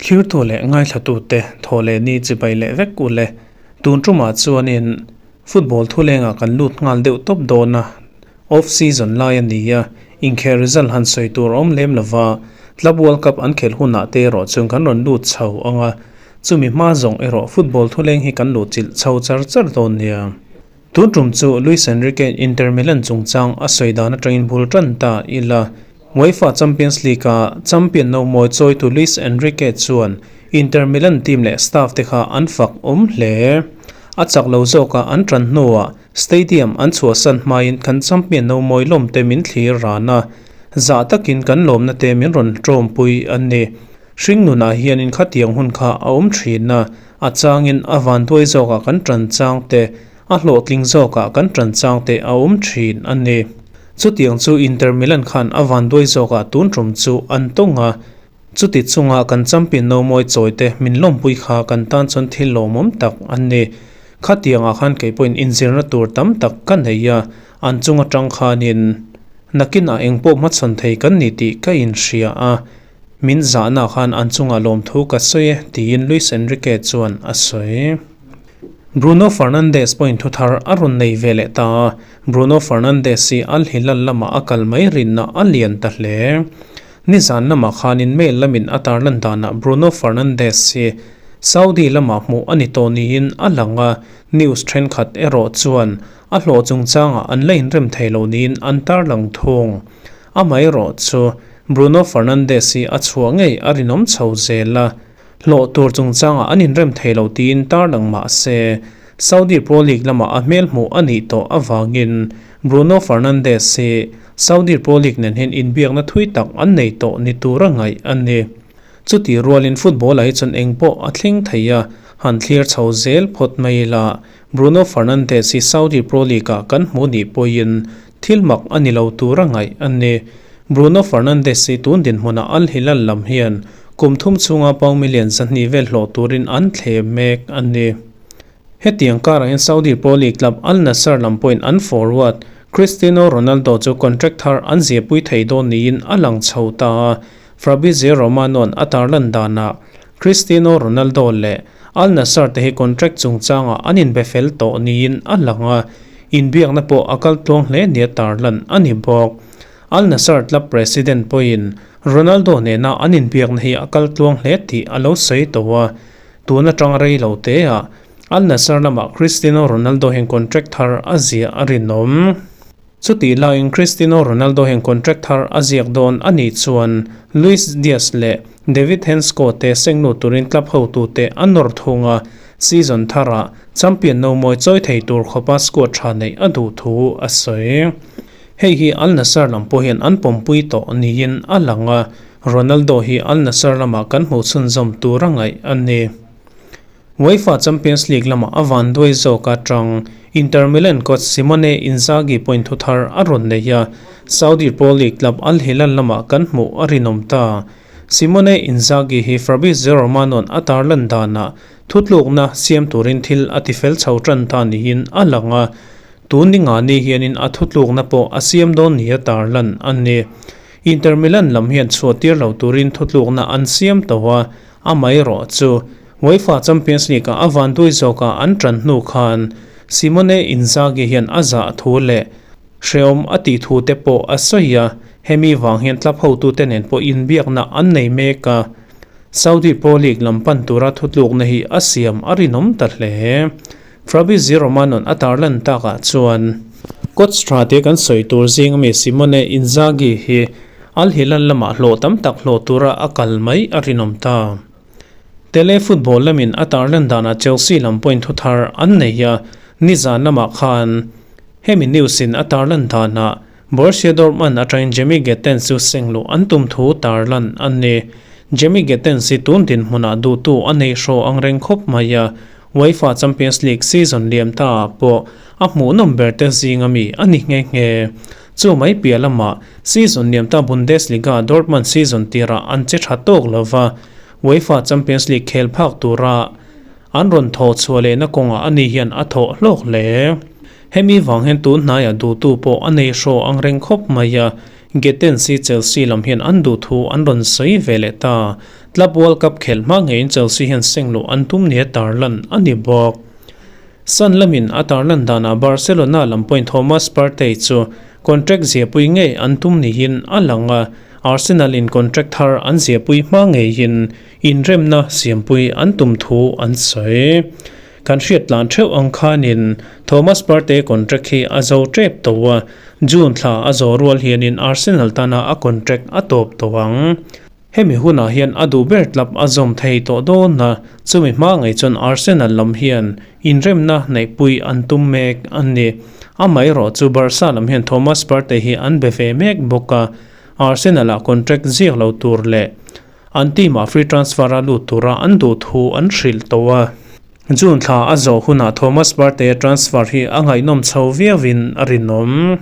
Thirtu leh ngaithlatute thaw leh ni chibai leh vek u le. Tun tumah chuanin football thulengah kan lut nghal deuh tawp dawn a, off season lai a ni a, inkhel result han sawi tur a awm lem lova, Club World Cup an khelh hunah te erawh chuan kan rawn lut chho ang a, chumi hma zawng erawh football thuleng hi kan luh chilh chho char char dawn nia. Tun tum chu Luis Enrique Inter Milan chungchang a sawi dan atangin bul tan ta ila. UEFA Champions League-a champion no mawi chawitu Luis Enrique chuan Inter Milan team leh staff te kha an fak awm hle. A chak lo zawka an tan hnuah stadium an chhuahsan hmain kan champion no mawi lawm te min thlir ran a, zah takin kan lawmna te min rawn tawmpui a ni. Hringnunah hianin khatiang hun kha a awm thin a, a changin a vanduai zawkah kan tan chang te, a hlawhtling zawkah kan tan chang te a awm thin a ni. Chutiang chu Inter Milan khan a vanduai zawkah tun tum chu an tawng a, chuti chunga kan champion no mawi chawi te min lawmpui kha kan tan chuan thil lawmawm tak a ni. Khatiangah khan kei pawhin inzirna tur tam tak ka nei a, an chung atang khanin nakinah engpawh hmachhawn thei kan ni tih ka inhria a. Min zahna khan an chungah lawmthu ka sawi e, tiin Luis Enrique chuan a sawi. Bruno Fernandes pawhin thu thar a rawn nei ve leh ta a, Bruno Fernandes hi Al Hilal lamah a kal mai rinna a lian ta hle. Nizan lamah khanin mail lamin a tarlan danah Bruno Fernandes hi Saudi lamah hmuh a ni tawh niin a lang a, news thenkhat erawh chuan a hlawh chungchangah an la inrem thei lo niin an tarlang thung. Amaherawh chu Bruno Fernandes hi a chhuah ngei a rinawm chho zel a, hlawh tur chungchangah an inrem thei lo tiin tarlang mah se, Saudi Pro League lamah a hmel hmuh a nih tawh avangin Bruno Fernandes hi Saudi Pro League nen hian inbiakna thui tak an nei tawh ni tura ngaih a ni. Chutih rualin football-ah hi chuan engpawh a thleng thei a, han thlir chho zel phawt mai ila, Bruno Fernandes hi Saudi Pro League-ah kan hmuh nih pawhin thil mak a ni lo tura ngaih a ni. Bruno Fernandes hi tun dinhmunah Al Hilal lam hian kum thum chhunga pound million 200 vel hlawh turin an thlem mek a ni. Hetiang karah hian Saudi Pro League club Al Nassr lam pawhin an forward Cristiano Ronaldo chu contract thar an ziahpui thei dawn niin a lang chho ta a, Fabrizio Romano-a'n a tarlan danah Cristiano Ronaldo leh Al Nassr te hi contract chungchangah an inbe fel tawh niin a lang a, inbiakna pawh a kal tluang hle nia tarlan a ni bawk. Al Nassr club president pawhin Ronaldo nena an inbiakna hi a kal tluang hle tih a lo sawi tawh a, tun atang rei lo teah Al Nassr lamah Cristiano Ronaldo hian contract thar a ziah a rinawm. Chutih laiin Cristiano Ronaldo hian contract thar a ziak dawn a nih chuan Luis Diaz leh David Hancko te sengnu turin club hotute a nawr thung a, season tharah champion no mawi chawi thei tur khawpa squad tha neih a duh thu a sawi. Hei hi Al Nassr lam pawh hian an pawmpui tawh niin a lang a, Ronaldo hi Al Nassr lamah kan hmuh chhunzawm tur a ngaih a ni. UEFA Champions League lamah a vanduai zawk atang Inter Milan coach Simone Inzaghi pawhin thu thar a rawn nei a, Saudi Pro League club Al Hilal lamah kan hmuh a rinawm ta. Simone Inzaghi hi Fabrizio Romano-a'n a tarlan danah thutlukna siam turin thil a tifel chho tan ta niin a lang a, tun ni nga ni hianin a thutlukna pawh a siam dawn nia tarlan a ni. Inter Milan lam hian chhuahtir lo turin thutlukna an siam tawh a, Amaherawh chu UEFA Champions League-ah a vanduai zawkah an ṭan hnu khan Simone Inzaghi hian a zah thu leh hrehawm a tih thu te pawh a sawi a, hemi vang hian club hotute nen pawh inbiakna an nei mek a, Saudi Pro League lam pan tura thutlukna hi a siam a rinawm ta hle. Fabrizio Romano-a'n a tarlan takah chuan coach tha te kan sawi tur zing ami Simone Inzaghi hi Al Hilal lamah hlawh tam tak hlawh tura a kal mai a rinawm ta. Tele football lamin a tarlan danah Chelsea lam pawhin thu thar an nei a, nizan lamah khan hemi news in a tarlan danah Borussia Dortmund atangin Jamie Gittens chu seng luh an tum thu tarlan a ni. Jamie Gittens hi tun dinhmunah duhtu a nei hraw ang reng khawp mai a, UEFA Champions League season liam ta ah pawh a hmuhnawm ber te zing ami a ni nghe nghe. Chu mai piah lamah season liam ta Bundesliga Dortmund season tirah an che tha tawk lova, UEFA Champions League khel phak tura an rawn thawh chhuah lehna kawngah ani hian a thawh hlawk hle. Hemi vang hian tun hnaiah duhtu pawh a nei hraw ang reng khawp mai a, Gittens hi Chelsea lam hian an duh thu an rawn sawi ve leh ta. Club World Cup khelh hma ngeiin Chelsea hian seng luh an tum nia tarlan a ni bawk. Sun lamin a tarlan danah Barcelona lam pawhin Thomas Partey chu contract ziahpui ngei an tum niin a lang a, Arsenal in contract thar an ziahpui hma ngeiin inremna siampui an tum thu an sawi. Kan hriat tlan theuh ang khanin Thomas Partey contract hi a zo tep tawh a, June thla a zawh rual hianin Arsenal tana a contract a tawp tawh ang. Hemi hunah hian a duh ber tlap a zawm thei tawh dawn a, chumi hma ngei chuan Arsenal lam hian inremna neihpui an tum mek a ni. Amaherawh chu Barca lam hian Thomas Partey hi an be ve mek bawk a, Arsenal-ah contract ziak lo tur leh an team-ah free transfer-a lut tura an duh thu an hrilh tawh a. June thla a zawh hunah Thomas Partey-a transfer hi a ngaihnawm chho viauin a rinawm.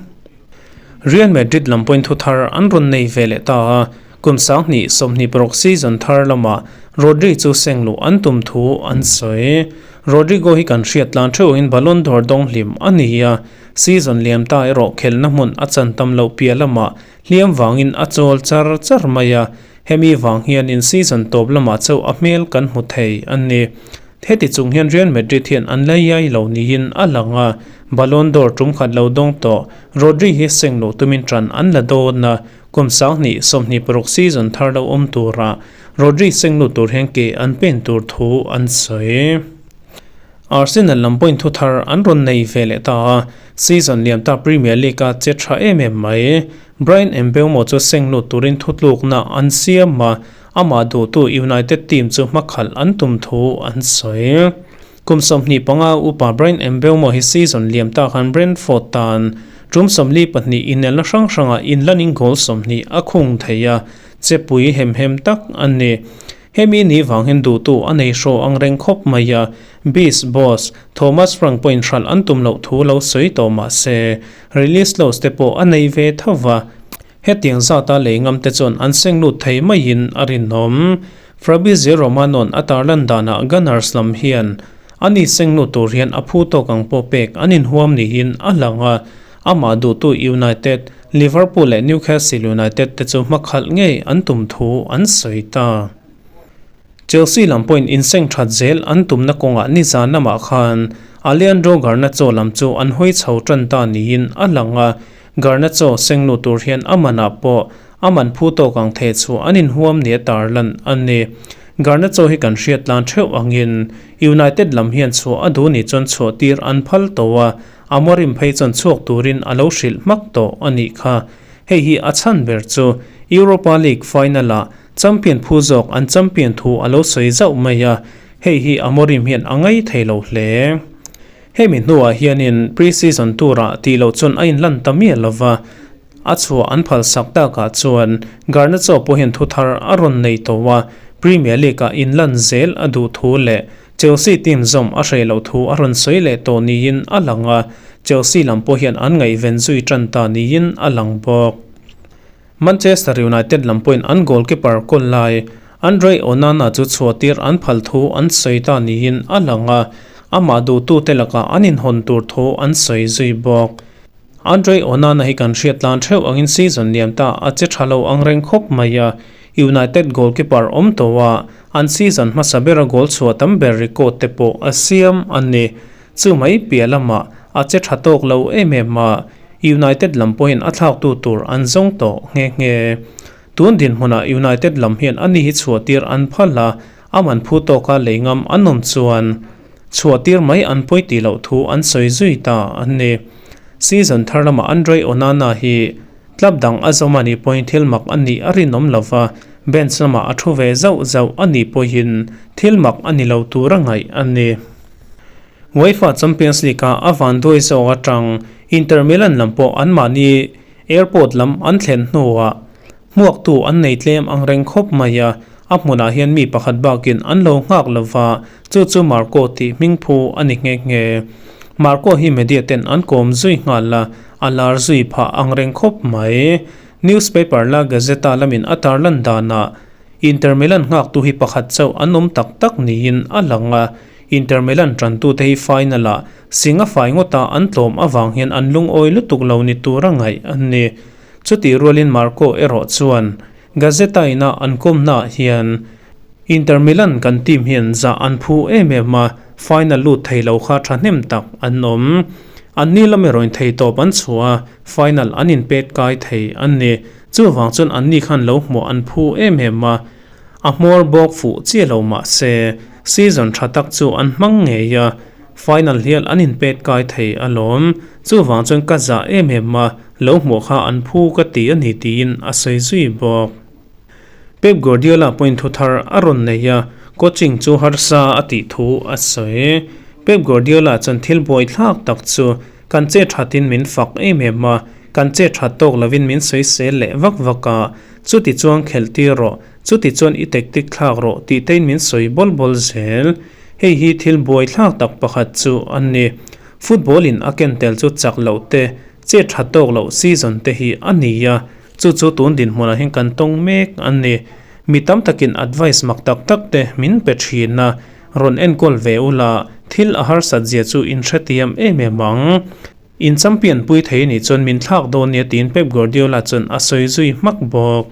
Real Madrid lam pawhin thu thar an rawn nei ve leh ta a, kum 20 26 season thar lamah Rodri chu seng luh an tum thu an sawi. Rodrigo hi kan hriat tlan theuhin Ballon d'Or dawng hlim a ni a, season liam ta erawh khelna hmun a chan tam loh piah lamah hliam vangin a chawl char char mai a, hemi vang hianin season tawp lamah chauh a hmel kan hmu thei a ni. Heti chung hian Real Madrid hian an la iai lo niin a lang a, Ballon d'Or tum khat lo dawng tawh Rodri hi seng loh tumin ṭan an la dawn a, kum 2026 season thar lo awm tura Rodri seng lut tur hian ke an pen tur thu an sawi. Arsenal lam pawhin thu thar an rawn nei ve leh ta a, season liam ta Premier League-a che tha em em mai. Bryan Mbeumo chu seng lut turin thutlukna an siam a, Amah duhtu United team chu hmakhalh an tum thu an sawi. Kum 25 upa Bryan Mbeumo hi season liam ta khan Brentford tan tum 42 inelna hrang hrangah inlanin goal 20 a khung thei a, chepui hem hem tak a ni. Hemi ni vang hian duhtu a nei hraw ang reng khawp mai a, Beast boss Thomas Frank pawhin hralh an tum loh thu lo sawi tawh mah se, release clause te pawh a nei ve tho va. Hetiang zata lei ngam te chuan an seng lut thei maiin a rinawm. Fabrizio Romano'n a tarlan danah Gunners lam hian ani seng lut tur hian a phu tawk ang pawh pek an inhuam niin a lang a, amah duhtu United, Liverpool leh Newcastle United te chu hmakhalh ngei an tum thu an sawi ta. Chelsea lam pawhin inseng that zel an tumna kawngah nizan lamah khan Alejandro Garnacho lam chu an hawi chho tan ta niin a lang a, Garnacho seng lut tur hian a manah pawh a man phu tawk ang theh chu an inhuam nia tarlan a ni. Garnacho hi kan hriat tlan theuh angin United lam hian chhuah a duh nih chuan chhuah tir an phal tawh a, Amorim phei chuan chhuak turin a lo hrilh hmak tawh a nih kha. Hei hi a chhan ber chu Europa League final-ah Champion phu zawk an champion thu a lo sawi zauh mai a, hei hi Amorim hian a ngai thei lo hle. Hemi hnuah hianin pre-season turah tih loh chuan a inlan ta miah lo va, a chhuah an phalsak takah chuan Garnacho pawh hian thu thar a rawn nei tawh a, Premier League-ah inlan zel a duh thu leh Chelsea team zawm a hreh loh thu a rawn sawi leh tawh niin a lang a, Chelsea lam pawh hian an ngaihven zui tan ta niin a lang bawk. Manchester United lam pawhin an goalkeeper kawl lai Andre Onana chu chhuahtir an phal thu an sawi ta niin a lang a, amah duhtute lakah an inhawn tur thu an sawi zui bawk. Andre Onana hi kan hriat tlan theuh angin season liam ta a che tha lo ang reng khawp mai a, United goalkeeper awm tawh a, an season hmasa bera goal chhuah tam ber record te pawh a siam a ni. Chu mai piah lamah a che tha tawk lo em em a, United lam pawhin a thlaktu tur an zawng tawh nghe nghe. Tun dinhmunah United lam hian ani hi chhuahtir an phal a, a man phu tawka lei ngam an awm chuan chhuahtir mai an pawi tih loh thu an sawi zui ta a ni. Season thar lamah Andre Onana hi club dang a zawm a nih pawhin thil mak a nih a rinawm lo va, bench lamah a thu ve zauh zauh a nih pawhin thil mak a ni lo tur a ngaih a ni. UEFA Champions League-ah a vanduai zawk atang Inter Milan lam pawh anmahni airport lam an thlen hnuah hmuaktu an nei tlem ang reng khawp mai a, a hmunah hian mi pakhat bakin an lo nghak lo va, chu chu Marco tih hmingphu a ni nghe nghe. Marco hi media ten an kawm zui nghal a, a lar zui phah ang reng khawp mai. Newspaper La Gazzetta lamin a tarlan danah Inter Milan nghaktu hi pakhat chauh an awm tak tak niin a lang a. Inter Milan tantute hi final-ah sing a fai ngawta an tlawm avang hian an lungawi lutuk lo ni tura ngaih an ni. Chutih rualin Marco erawh chuan Gazzetta ina an kawmnaah hian Inter Milan kan team hian zah an phu em em a, final lut thei lo kha thahnem tak an awm. Anni lam erawhin thei tawp an chhuah a, final an inpet kai thei an ni. Chuvang chuan anni khan lo hmuah an phu em em a, a hmawr bawk fuh chiah lo mah se season tha tak chu an hmang ngei a, final hial an inpet kai thei alawm. Chuvang chuan ka zah em em a, lo hmuah kha an phu ka ti a ni tiin a sawi zui bawk. Pep Guardiola pawhin thu thar a rawn nei a, coaching chu harsa a tih thu a sawi. Pep Guardiola chuan thil buaithlak tak chu Kan che thatin min fak em em a, kan che that tawk lovin min sawisel leh vak vak a, chuti chuan khelh tir rawh, chuti chuan i tactic thlak rawh tih tein min sawi bawl bawl zel. Hei hi thil buaithlak tak pakhat chu a ni. Football in a ken tel chu chak loh te, che that tawk loh season te hi a ni a, chu chu tun dinhmunah hian kan tawng mek a ni. Mi tam takin advice mak tak tak te min pe thin a, Rawn enkawl ve ula, thil a harsat zia chu in hrethiam em em ang. In champion pui thei nih chuan min thlak dawn nia tiin Pep Guardiola chuan a sawi zui hmak bawk.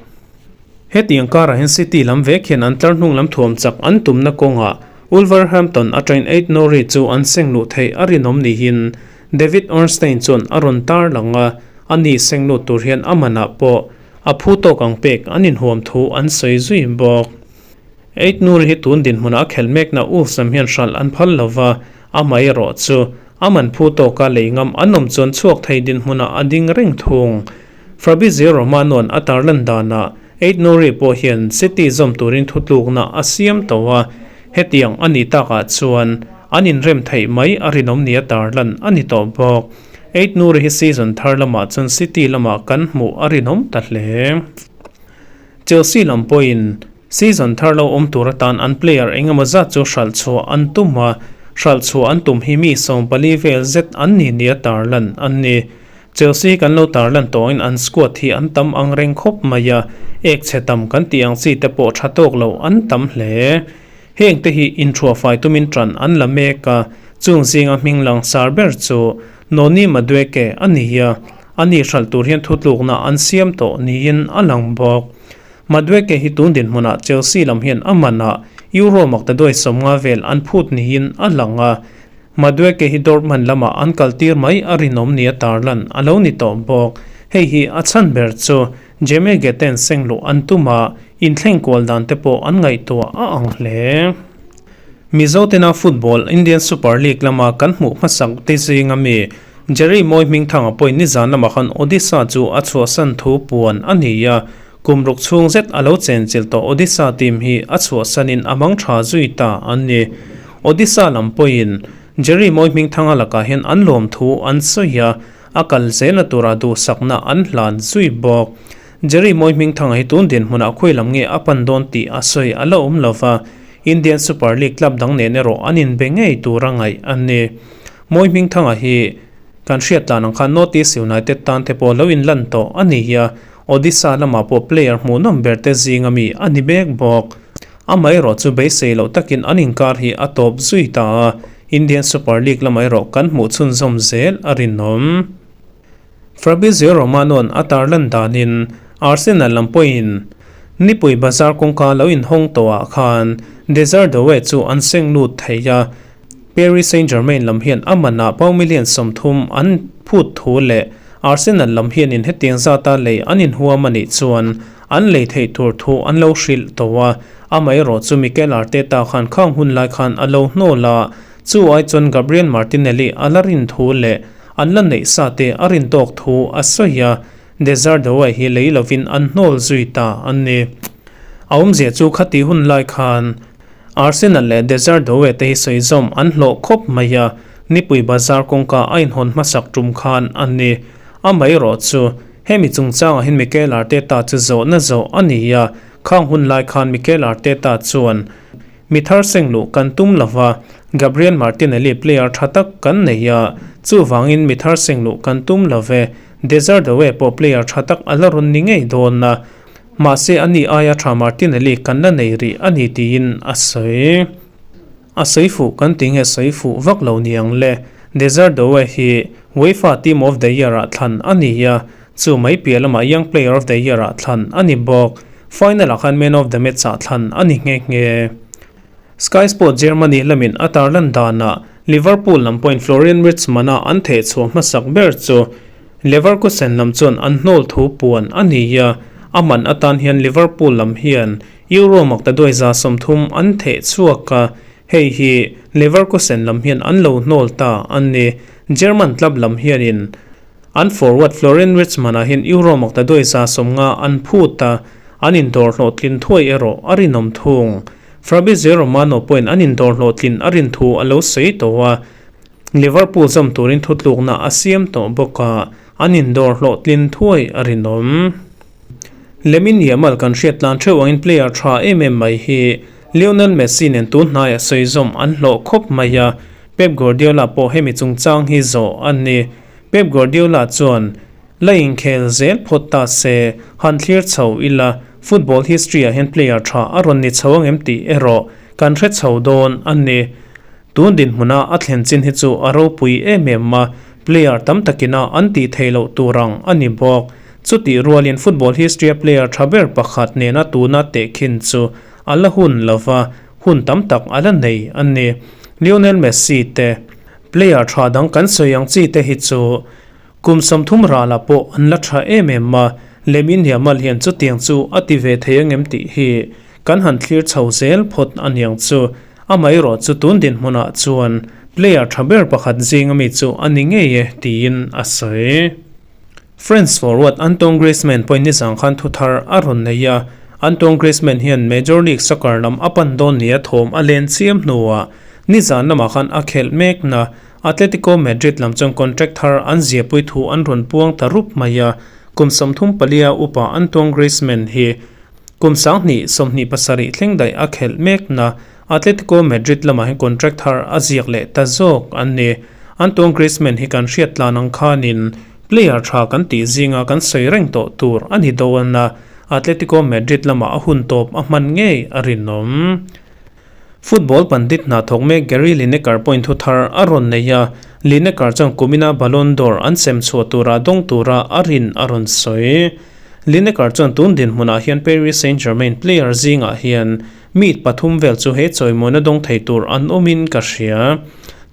Hetiang karah hian City lam vek hian an tlar hnung lam thuam chak an tumna kawngah Wolverhampton atangin Ait Nouri chu an seng luh theih a rinawm niin David Ornstein chuan a rawn tarlang a, ani seng lut tur hian a manah pawh a phu tawk ang pek an inhuam thu an sawi zui bawk. Eitnur hi tun dinhmunah a khelh mekna Wolves lam hian hralh an phal lo va, amaherawh chu a man phu tawka lei ngam an awm chuan chhuak thei dinhmunah a ding reng thung. Fabrizio Romano-a'n a tarlan danah Eitnuri pawh hian City zawm turin thutlukna a siam tawh a, hetiang a nih takah chuan an inrem theih mai a rinawm nia tarlan a ni tawh bawk. Eitnuri hi season thar lamah chuan City lamah kan hmuh a rinawm ta hle. Chelsea lam pawhin season thar lo awm tur atan an player eng emaw zat chu hralh chhuah an tum a, hralh chhuah an tum hi mi 14 vel zet an ni nia tarlan an ni. Chelsea kan lo tarlan tawhin an squad hi an tam ang reng khawp mai a, ek chhe tam kan tih ang chi te pawh tha tawk lo an tam hle. Heng te hi inthuahfai tumin tan an la mek a, chung zinga hming langsar ber chu Noni Madueke a ni a, Ani hralh tur hian thutlukna an siam tawh niin a lang bawk. Madueke hi tun dinhmunah Chelsea lam hian a manah Euro maktaduai 50 vel an phut niin a lang a, Madueke hi Dortmund lamah an kaltir mai a rinawm nia tarlan a lo ni tawh bawk. Hei hi a chhan ber chu Jamie Gittens sengluh an tum a, inthleng kual dan te pawh an ngaihtuah a ang hle. Mizo tena football Indian Super League lama kan hmuh hmasak te zinga mi Jerry Mawi Hmingthanga pawhin nizan lamah khan Odisha chu a chhuahsan thu puan a ni a, kum ruk chhung zet a lo chenchilh tawh Odisha team hi a chhuahsanin a mang tha zui ta an ni. Odisha lam pawhin Jerry Mawi Hmingthanga lakah hian an lawm thu an sawi a, a kal zelna tura duhsakna an hlan zui bawk. Jerry Mawi Hmingthanga hi tun dinhmunah khawi lam nge a pan dawn tih a sawi a la awm lo va, Indian Super League club dang nen erawh an inbe ngei tura ngaih an ni. Mawi Hmingthanga hi kan hriat tlan ang khan North East United tan te pawh lo inlan tawh a ni a, Odisha lamah pawh player hmuhnawm ber te zinga mi a ni mek bawk. Amaherawh chu beisei loh takin an inkar hi a tawp zui ta a, Indian Super League lamah erawh kan hmuh chhunzawm zel a rinawm. Fabrizio Romano-a'n a tarlan danin Arsenal lam pawhin nipui bazar kawngka lo inhawng tawhah khan Desire Doue chu an seng lut thei a, Paris Saint-Germain lam hian a manah pound million 30 an phut thu leh Arsenal lam hianin hetiang zata lei an inhuam a nih chuan an lei theih tur thu an lo hrilh tawh a, amaherawh chu Mikel Arteta khan khang hun lai khan a lo hnawl a, chu ai chuan Gabriel Martinelli a la rin thu leh An la neih sa te a rin tawk thu a sawi a, Desert Dawai hi lei lovin an hnawl zui ta an ni. A awmzia chu khati hun lai khan Arsenal leh Desert Dawai te hi sawi zawm an hlawh khawp mai a, nipui bazar kawngka a inhawn hmasak tum khan an ni. Amaherawh chu hemi chungchangah hian Mikel Arteta chu zawhna zawh a ni a, khang hun lai khan Mikel Arteta chuan Mi thar seng luh kan tum lo va, Gabriel Martinelli player tha tak kan nei a, chuvangin mi thar seng luh kan tum lo ve, Desire Doue pawh player tha tak a la rawn ni ngei dawn a, mahse ani aia tha Martinelli kan la nei rih a ni tiin a sawi. A sawi fuh kan ti nge sawi fuh vak lo niang le. Desire Doue hi UEFA Team of the Year ah thlan a ni a, chu mai piah lamah Young Player of the Year ah thlan a ni bawk. Final ah khan Man of the Match ah thlan a ni nghe nghe. Sky Sport Germany lamin a tarlan danah Liverpool lam pawhin Florian Wirtz mana an thehchhuah hmasak ber chu Leverkusen lam chuan an hnawl thu puan a ni a, a man atan hian Liverpool lam hian Euro maktaduai 30 an thehchhuak a, hei hi Leverkusen lam hian an lo hnawl ta a ni. German club lam hianin an forward Florian Wirtz manah hian Euro maktaduai 50 an phut a, an indawr hlawhtlin thuai erawh a rinawm thung. Fabrizio Romano pawhin an indawr hlawhtlin a rin thu a lo sawi tawh a, Liverpool zawm turin thutlukna a siam tawh bawk a, an indawr hlawhtlin thuai a rinawm. Lamine Yamal kan hriat tlan theuh angin player tha em em mai hi Lionel Messi nen tun hnaiah sawi zawm an hlawh khawp mai a, Pep Guardiola pawh hemi chungchang hi zawh a ni. Pep Guardiola chuan la inkhel zel phawt ta se, han thlir chho ila, football history ah hian player tha a rawn ni chho angem tih erawh kan hre chho dawn a ni. Tun dinhmuna a thlen chin hi chu a ropui em em a, player tam takina an tih theih loh tur ang a ni bawk. Chutih rualin football history-a player tha ber pakhat nena tuna tehkhin chu a la hun lova, hun tam tak a la nei a ni. Lionel Messi te, player tha dang kan sawi ang chi te hi chu Kum 30 ralah pawh an la tha em em a, Lamine Yamal hian chutiang chu a ti ve thei angem tih hi kan han thlir chho zel phawt a niang chu. Amaherawh chu tun dinhmunah chuan player tha ber pakhat zing ami chu a ni ngei e tiin a sawi. France forward Antoine Griezmann pawhin nizang khan thu thar a rawn nei a, Antoine Griezmann hian Major League Soccer lam a pan dawn nia thawm a len chiam hnuah nizan lamah khan a khelh mekna Atletico Madrid lam chuan contract thar an ziahpui thu an rawn puang ta rup mai a, kum 34 upa Antoine Griezmann hi kum 2027 thleng daih a khelh mekna Atletico Madrid lamah hian contract thar a ziak leh ta zawk an ni. Antoine Griezmann hi kan hriat tlan ang khanin player tha kan tih zinga kan sawi reng tawh tur a ni dawn a, Atletico Madrid lamah a hun tawp a hman ngei a rinawm. Football pandit hna thawk mek Gary Lineker pawhin thu thar a rawn nei a, Lineker chuan kumina Ballon d'Or an sem chhuah tura dawng tura a rin a rawn sawi. Lineker chuan tun dinhmunah hian Paris Saint-Germain player zingah hian meet pathum vel chu he chawimawina dawng thei tur an awmin ka hria.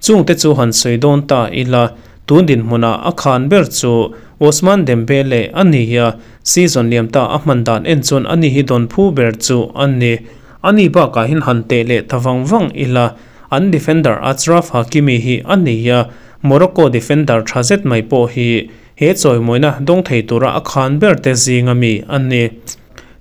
Chungte chu han sawi dawn ta ila, tun dinhmunah a khan ber chu Ousmane Dembele a ni a, season liam ta a hman dan en chuan ani hi dawn phu ber chu a ni. Ani bakah hian han teh leh ta vang vang ila, an defender Achraf Hakimi hi a nei a, Morocco defender tha zet mai pawh hi he chawimawina dawng thei tura a khan ber te zinga mi a ni.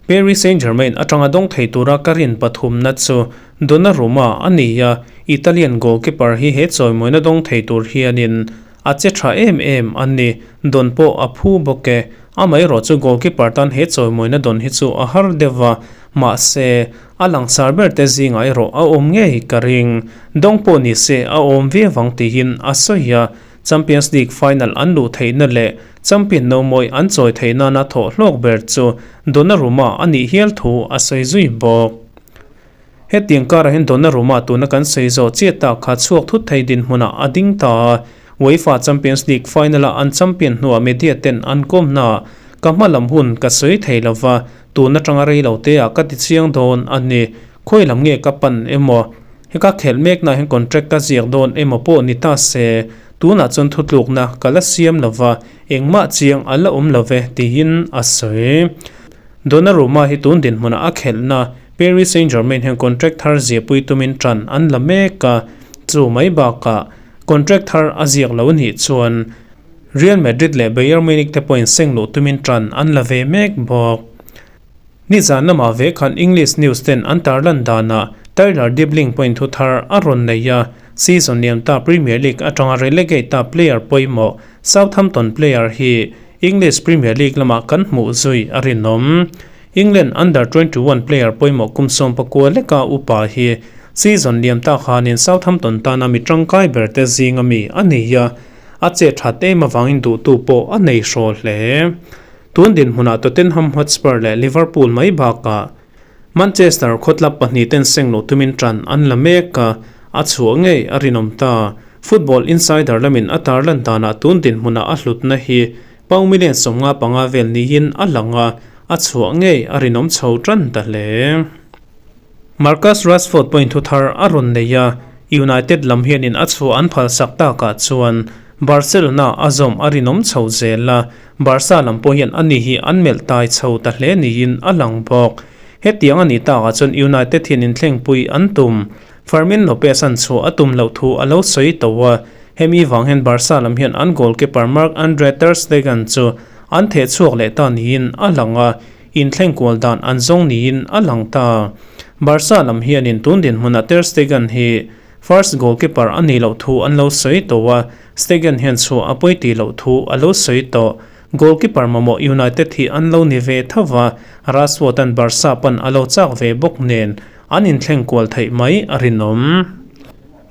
Paris Saint-Germain atanga dawng thei tura ka rin pathumna chu Donnarumma a ni a, Italian goalkeeper hi he chawimawina dawng thei tur hianin A che tha em em a ni, dawn pawh a phu bawk e. Amaherawh chu goalkeeper tan he chawimawina dawn hi chu a har deuh va, mahse, a langsar ber te zingah erawh a awm ngei ka ring. Dawng pawh ni se a awm viau ang tiin a sawi a, Champions League final an luh theihna leh champion nomawi an chawi theih nana thawh hlawk ber chu Donnarumma a nih hial thu a sawi zui bawk. Hetiang karah hian Donnarumma tuna kan sawi zawh chiah tak kha chhuak thut thei dinhmunah a ding ta a. UEFA Champions League final-a an champion hnuah media ten an kawmnaah ka hma lam hun ka sawi thei lo va, tun atanga rei lo teah ka ti chiang dawn a ni. Khawi lam nge ka pan emaw? He ka khelh meknaah hian contract ka ziak dawn emaw pawh ni ta se, tunah chuan thutlukna ka la siam lo va, engmah chiang a la awm lo ve, tiin a sawi. Donnarumma hi tun dinhmunah a khelhna Paris Saint-Germain hian contract thar ziahpui tumin tan an la mek a, chu mai bakah contract thar a ziak lo nih chuan Real Madrid leh Bayern Munich te pawhin seng luh tumin tan an la ve mek bawk. Nizan lamah ve khan English news ten an tarlan danah Tyler Dibling pawhin thu thar a rawn nei a, season liam ta Premier League atanga relegate ta player pawimawh Southampton player hi English Premier League lamah kan hmuh zui a rinawm. England Under 21 player pawimawh kum 19 leka upa hi season liam tak khanin Southampton tana mi tangkai ber te zinga mi a ni a, a che that em avangin duhtu pawh a nei hrawl hle. Tun dinhmunah Tottenham Hotspur leh Liverpool mai bakah Manchester khawtlap pahnih ten seng loh tumin tan an la mek a. A chhuah ngei a rinawm ta. Football Insider lamin a tarlan danah tun dinhmuna a hlutna hi pound million 55 vel niin a lang a, a chhuah ngei a rinawm chho tan ta hle. Marcus Rashford pawhin thu thar a rawn nei a, United lam hianin a chhuah an phalsak takah chuan Barcelona a zawm a rinawm chho zel a, Barca lam pawh hian ani hi an melh tai chho ta hle niin a lang bawk. Hetiang a nih takah chuan United hian inthlengpui an tum. Fermin Lopez an chhuah a tum loh thu a lo sawi tawh a, hemi vang hian Barca lam hian an goalkeeper Marc-Andre ter Stegen chu an theh chhuak leh ta niin a lang a, Inthleng kual dan an zawng niin a lang ta. Barca lam hianin tun dinhmunah Ter Stegen hi first goalkeeper a nih loh thu an lo sawi tawh a, Stegen hian chhuah a pawi tih loh thu a lo sawi tawh. Goalkeeper mamawh United hi an lo ni ve tho va, Rashford-a'n Barca pan a lo chak ve bawk nen an inthleng kual theih mai a rinawm.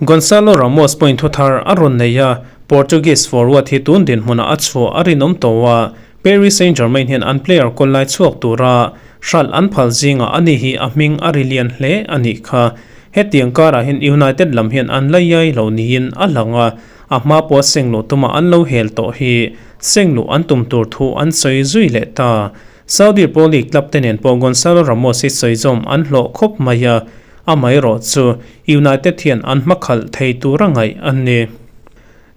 Gonçalo Ramos pawhin thu thar a rawn nei a, Portuguese forward hi tun dinhmunah a chhuah a rinawm tawh a, Paris Saint-Germain hian an player kawl lai chhuak tura hralh an phal zingah ani hi a hming a ri lian hle a nih kha. Hetiang karah hian United lam hian an la iai lo niin a lang a, a hma pawha seng luh tuma an lo hel tawh hi seng luh an tum tur thu an sawi zui leh ta. Saudi Pro League club te nen pawh Gonçalo Ramos hi sawi zawm an hlawh khawp mai a, amaherawh chu United hian an hmakhalh thei tura ngaih a ni.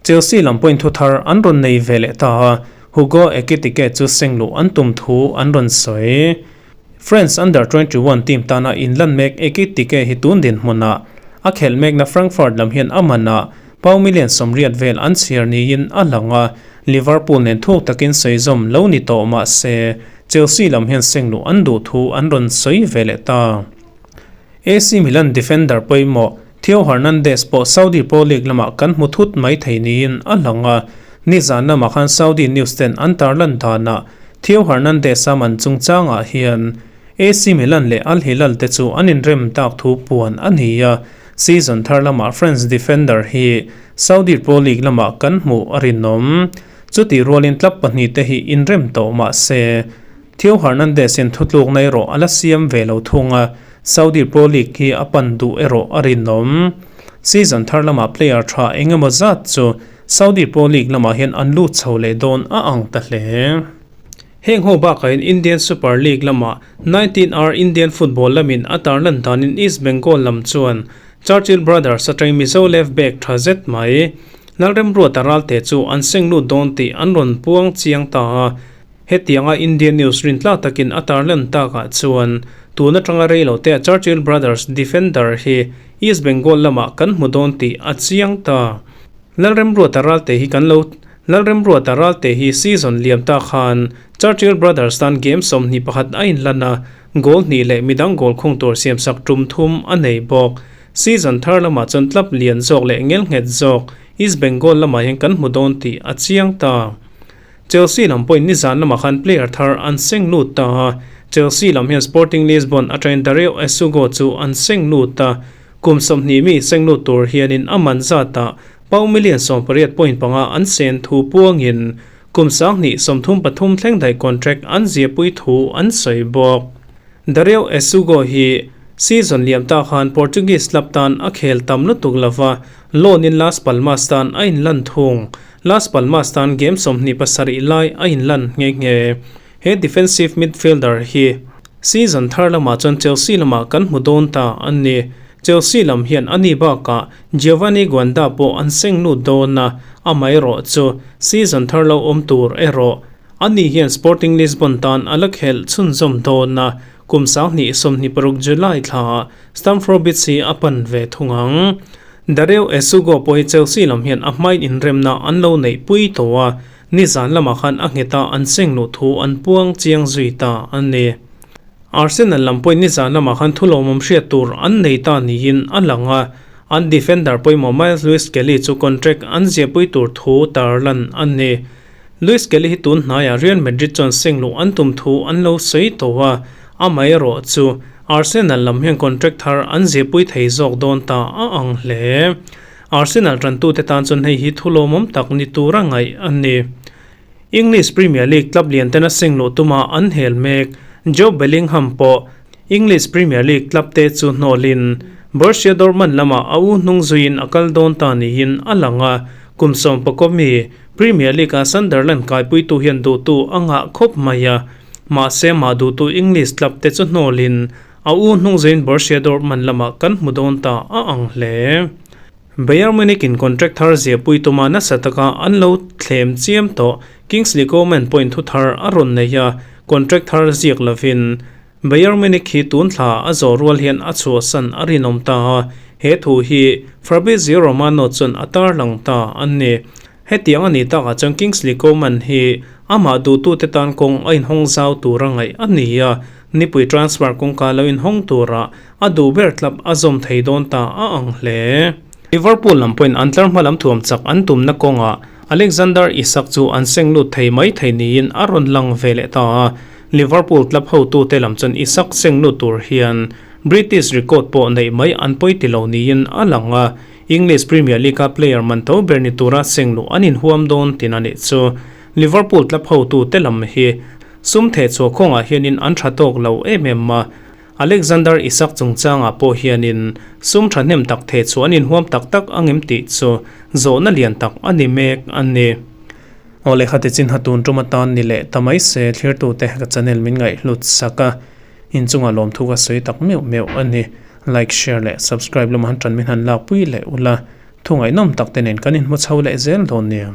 Chelsea lam pawhin thu thar an rawn nei ve leh ta a, Hugo Ekitike chu seng luh an tum thu an rawn sawi. France Under 21 team tana inlan mek Ekitike hi tun dinhmunah a khelh mekna Frankfurt lam hian a man a, pau million 80 vel an chhiar niin a lang a, Liverpool nen thuk takin sawi zawm lo ni tawh mah se Chelsea lam hian seng luh an duh thu an rawn sawi ve leh ta. AC Milan defender pawimawh Theo Hernandez pawh Saudi Pro League lamah kan hmu thut mai thei niin a lang a, nizan lamah khan Saudi news ten an tarlan danah Theo Hernandez-a man chungchangah hian AC Milan leh Al Hilal te chu an inrem tak thu puan a ni a, season thar lamah French defender hi Saudi Pro League lamah kan hmuh a rinawm. Chutih rualin club pahnih te hi inrem tawh mah se Theo Hernandez-in thutlukna erawh a la siam ve lo thung a, Saudi Pro League hi a pan duh erawh a rinawm. Season thar lamah player tha eng emaw zat chu Saudi Pro League lamah hian an lut chho leh dawn a ang ta hle. Heng ho bakah hian Indian Super League lamah 19R Indian football lamin a tarlan danin East Bengal lam chuan Churchill Brothers atangin Mizo left back tha zet mai Lalremruata Ralte chu an seng lut dawn tih an rawn puang chiang ta a. Hetianga Indian News rintlak takin a tarlan takah chuan tun atanga rei lo te Churchill Brothers defender hi East Bengal lamah kan hmu dawn tih a chiang ta. Lalremruata Ralte hi kan lo Lalremruata Ralte hi season liam ta khan Churchill Brothers tan game 21 a inlan a, goal hnih leh midang goal khung tur siamsak tum thum a nei bawk. Season thar lamah chuan club lian zawk leh ngelnghet zawk East Bengal lamah hian kan hmu dawn tih a chiang ta. Chelsea lam pawhin nizan lamah khan player thar an seng lut ta a, Chelsea lam hian Sporting Lisbon atangin Dario Essugo chu an seng lut a, kum 20 mi seng lut tur hianin a man zatah pound million 18.5 an sen thu puangin kum 2033 thleng daih contract an ziahpui thu an sawi bawk. Dario Essugo hi season liam ta khan Portuguese club tan a khel tam lutuk lova, loan in Las Palmas tan a inlan thung. Las Palmas tan game 27 lai a inlan nghe nghe. He defensive midfielder hi season thar lamah chuan Chelsea lamah kan hmu dawn ta a ni. Chelsea lam hian a ni bakah Giovanni Guanda pawh an seng lut dawn a, amaherawh chu season thar lo awm tur erawh a ni hian Sporting Lisbon tan a la khelh chhunzawm dawn a, kum 2026 July thlaah Stamford Bridge hi a pan ve thung ang. Dario Essugo pawh hi Chelsea lam hian a hmain inremna an lo neih pui tawh a, nizan lamah khan a nghet a an seng luh thu an puang chiang zui ta a ni. Arsenal lam pawhin nizan lamah khan thulawmawm hriat tur an nei ta niin a lang a, an defender pawimawh Myles Lewis-Skelly chu contract an ziahpui tur thu tarlan a ni. Lewis-Skelly hi tun hnaiah Real Madrid chuan seng luh an tum thu an lo sawi tawh a, amaherawh chu Arsenal lam hian contract thar an ziahpui thei zawk dawn ta a ang hle. Arsenal tantute tan chuan hei hi thulawmawm tak ni tura ngaih a ni. English Premier League club lian tena seng luh tuma an hel mek Jobe Bellingham pawh English Premier League club te chu hnawlin Borussia Dortmund lamah a u hnung zuiin a kal dawn ta niin a lang a, kum sawmpakaw mi Premier League-a Sunderland kaipuitu hian duhtu a ngah khawp mai a, mahse mah duhtu English club te chu hnawlin a u hnung zuiin Borussia Dortmund lamah kan hmu dawn ta a ang hle. Bayern Munich in contract thar ziahpui tuma nasa taka an lo thlem chiam tawh Kingsley Coman pawhin thu thar a rawn nei a, contract thar ziak lovin Bayern Munich hi tun thla a zawh rual hian a chhuahsan a rinawm ta a, he thu hi Fabrizio Romano chuan a tarlang ta a ni. Hetiang a nih takah chuan Kingsley Coman hi amah duhtute tan kawng a inhawng zau tura ngaih a ni a, nipui transfer kawngka lo inhawng tura a duh ber tlap a zawm thei dawn ta a ang hle. Liverpool lam pawhin an tlar hma lam thuam chak an tumna kawngah Alexander Isak chu an seng lut thei mai thei niin a rawn lang ve leh ta a, Liverpool club hotute lam chuan Isak seng lut tur hian British record pawh neih mai an pawi ti lo niin a lang a, English Premier League-a player man to ber ni tura seng luh an inhuam dawn tin a nih chu. Liverpool club hotute lam hi sum thehchhuah khawngah hianin an tha tawk lo em em a, Alexander Isak chungchangah pawh hianin sum thahnem tak theh chu an inhuam tak tak angem tih chu zawhna lian tak a ni mek a ni. Aw lehkha ti chin hatun tum atan ni leh ta mai se thlirtute ka channel min ngaihhlut sak a, inchungah lawmthu ka sawi tak meuh meuh a ni. Like, share leh subscribe lamah han tan min han lakpui leh ula, thu ngaihnawm tak te nen kan inhmu chho leh zel dawn nia.